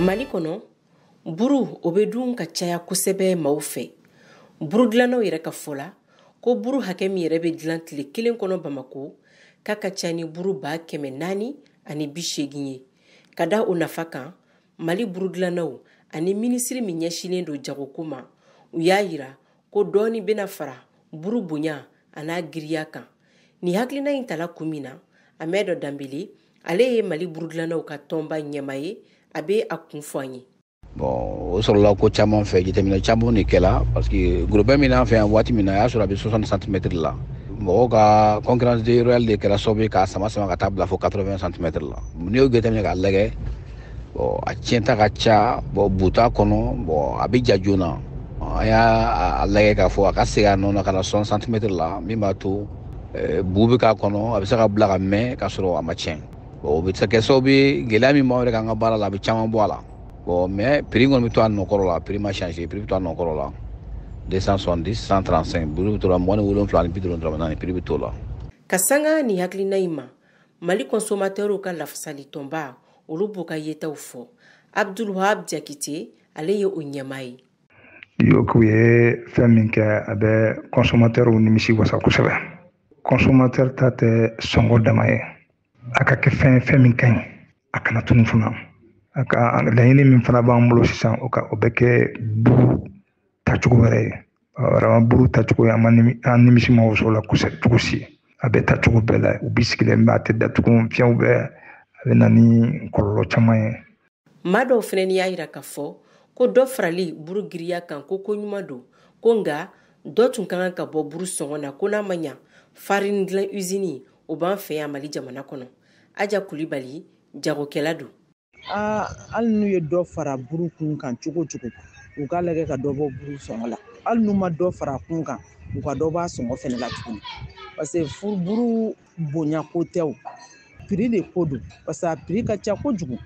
Mali kɔnɔ, buru o bɛ dun ka caya kosɛbɛ maaw fɛ. Buru dilannaw yɛrɛ ka fɔ la ko buru hakɛ min yɛrɛ bɛ dilan tile kelen kɔnɔ Bamako, k'a ka ca ni buru 480 ye. Ka da o nafa kan, Mali buru dilannaw ani minisiri min ɲɛsinnen don jagoko ma, u y'a yira ko dɔɔni bɛna fara buru bonya an'a giriya kan. Nin hakilina in tala kun min na, Ahmed Danbele, ale ye Mali buru dilannaw ka tɔnba ɲɛmaa ye, a bɛ a kun fɔ an ye. Bon, o sɔrɔla ko caman fɛ, jateminɛ caman de kɛla, parce que gros pain min an fɛ yan waati min na, a y'a sɔrɔ a bɛ 60 centimètres la. Mɔgɔw ka concurrence déloyale de kɛra sababu ye k'a sama sama ka taa bila fo 80 centimètres la. N'i y'o jateminɛ k'a lajɛ, bon, a tiɲɛta ka ca, bon, bu t'a kɔnɔ, bon, a bɛ ja joona. An y'a lajɛ k'a fɔ a ka segin a nɔ na ka na 60 centimètres la, min b'a to bu bɛ k'a kɔnɔ, a bɛ se ka bila ka mɛn k'a sɔrɔ a ma tiɲɛ. Bon, o bɛ se kɛ sababu ye, gɛlɛya min b'anw yɛrɛ kan an ka baara la, a bɛ caman bɔ a la. Bon, mais prix kɔni bɛ to a nɔ kɔrɔ la, prix ma changer, prix bɛ to a nɔ kɔrɔ la. 270, 135, buru bɛ to la 27 ani 54, prix bɛ to la. Ka sanga nin hakilina in ma, Mali consommateurs ka lafasali tɔnba, olu b'u ka yetaw fɔ. Abdul Wahab Diakité, ale ye o ɲɛmaa ye. Yoku ye fɛn min kɛ, a bɛ consommateurs nimisi wasa kosɛbɛ. Consommateur ta tɛ sɔngɔ dama ye, a ka kɛ fɛn ye, fɛn min ka ɲi, a kana tunu fana. A ka laɲini min fana b'an bolo sisan, o bɛ kɛ buru tacogo wɛrɛ ye. Vraiment, buru tacogo ye, an ma nimi, an nimisi ma waso la kosɛbɛ cogo si. A bɛ tacogo bɛɛ la, u b'i sigilen bɛ, a tɛ datugu, fiɲɛw bɛ, a bɛ na ni kɔlɔlɔ caman ye. Maa dɔw fana y'a yira k'a fɔ ko dɔ farali buru giriya kan ko ko ɲuman don, ko nka dɔ tun ka kan ka bɔ buru sɔngɔ na, ko n'a ma ɲa farini dilan usine o b'an fɛ yan Mali jamana kɔnɔ. Aja Kulibali, jagokɛla don. Hali n'u ye dɔ fara buru kun kan cogo cogo, u k'a lajɛ ka dɔ bɔ buru sɔngɔ la. Hali n'u ma dɔ fara kun kan, u ka dɔ bɔ a sɔngɔ fɛnɛ la tuguni. Parce que buru bonya ko tɛ o, prix de ko don. Parce que a prix ka ca kojugu.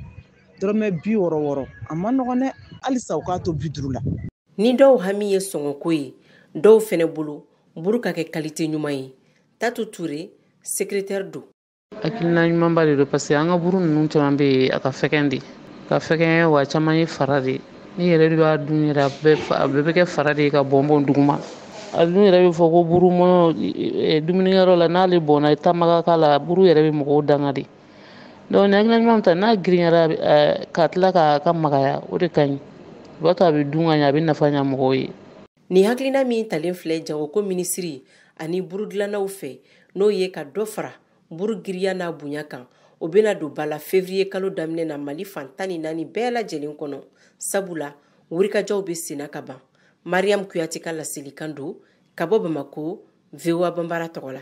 Dɔrɔmɛ bi wɔɔrɔ wɔɔrɔ, a ma nɔgɔn dɛ, halisa u k'a to 50 la. Ni dɔw hami ye sɔngɔko ye, dɔw fɛnɛ bolo buru ka kɛ qualité ɲuman ye. Tatu Ture, secrétaire don. Hakilina ɲumanba de don, parce que an ka buru ninnu caman bɛ yen, a ka fɛgɛn de. Ka fɛgɛn wa caman ye fara de. Ni yɛrɛ de b'a dun yɛrɛ, a bɛɛ bɛ kɛ fara de ye ka bɔn bɔn duguma. A dun yɛrɛ bɛ fɔ ko buru mɔnɔ dumunikɛyɔrɔ la, n'ale bɔnna i taama ka k'a la, buru yɛrɛ bɛ mɔgɔw danga de. Donc ni hakilina ɲuman ta, n'a girinyara ka tila k'a ka magaya, o de ka ɲi. O b'a to a bɛ dun ka ɲɛ, a bɛ nafa ɲɛ mɔgɔw ye. Nin hakilina min talen filɛ jagoko minisiri ani buru dilannaw fɛ, n'o ye ka dɔ fara buru giriya n'a bonya kan, o bɛna don ba la février kalo daminɛ na Mali fan 14 bɛɛ lajɛlen kɔnɔ. Sabula wulikajɔw bɛ senna ka ban. Mariam Kuyate ka laselikan don ka bɔ Bamako, VOA Banbara tɔgɔ la.